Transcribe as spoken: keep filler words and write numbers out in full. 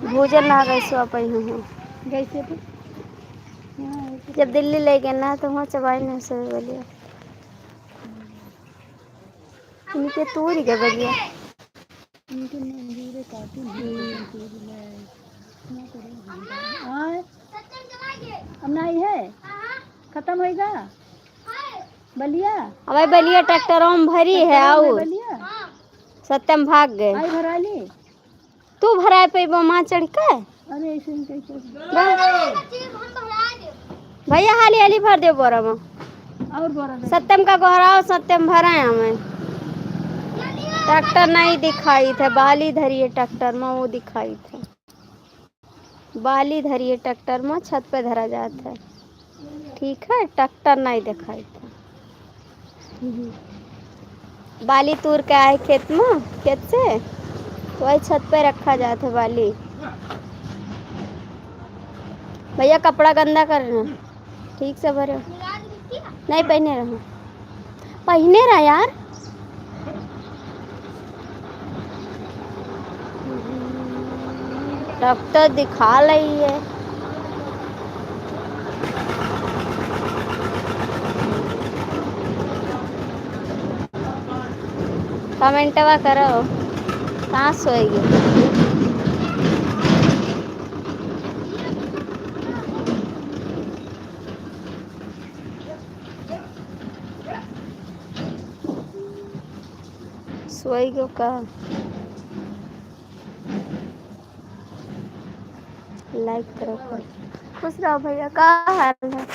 भूजल ना गैसवा पे हूँ। गैसे पे? हाँ, ऐसे। जब दिल्ली ले गए ना, तो वहाँ चबाई ना से बलिया। इनके तूर गए बलिया। इनके मंदिर काटी नहीं, हम्म। तूर ले। क्या करें? हाँ। अब नहीं है? खत्म होएगा? बलिया? अबे बलिया ट्रैक्टर में भरी है, बलिया? आऊ बलिया? सत्यम भाग गए। आई भरा ली? तू भराए पैबो माँ चढ़ के? अरे, ऐसे नहीं कैसे? बस। भैया, हाली हाली भर दे बोरा में। और बोरा दे। सत्यम का गोहराओ, सत्यम भराए हमें। ट्रैक्टर नहीं दिखाई थे, बाली धरी है ट्रैक्टर में, वो दिखाई थे। बाली धरी है ट्रैक्टर में, छत पे धरा जात है। ठीक है, ट्रैक्टर नहीं दिखाई थे। बाली तूर के आए खेत में, खेत से, तो वही छत पे रखा जात है बाली। भैया, कपड़ा गंदा कर रहे हैं, ठीक से भरे। नहीं पहने रहो, पहने रहा यार। डॉक्टर दिखा लई है। कमेंटवा करो, कहाँ सोएगी? सोई गो का? लाइक करो। खुश रहो भैया, का हाल है?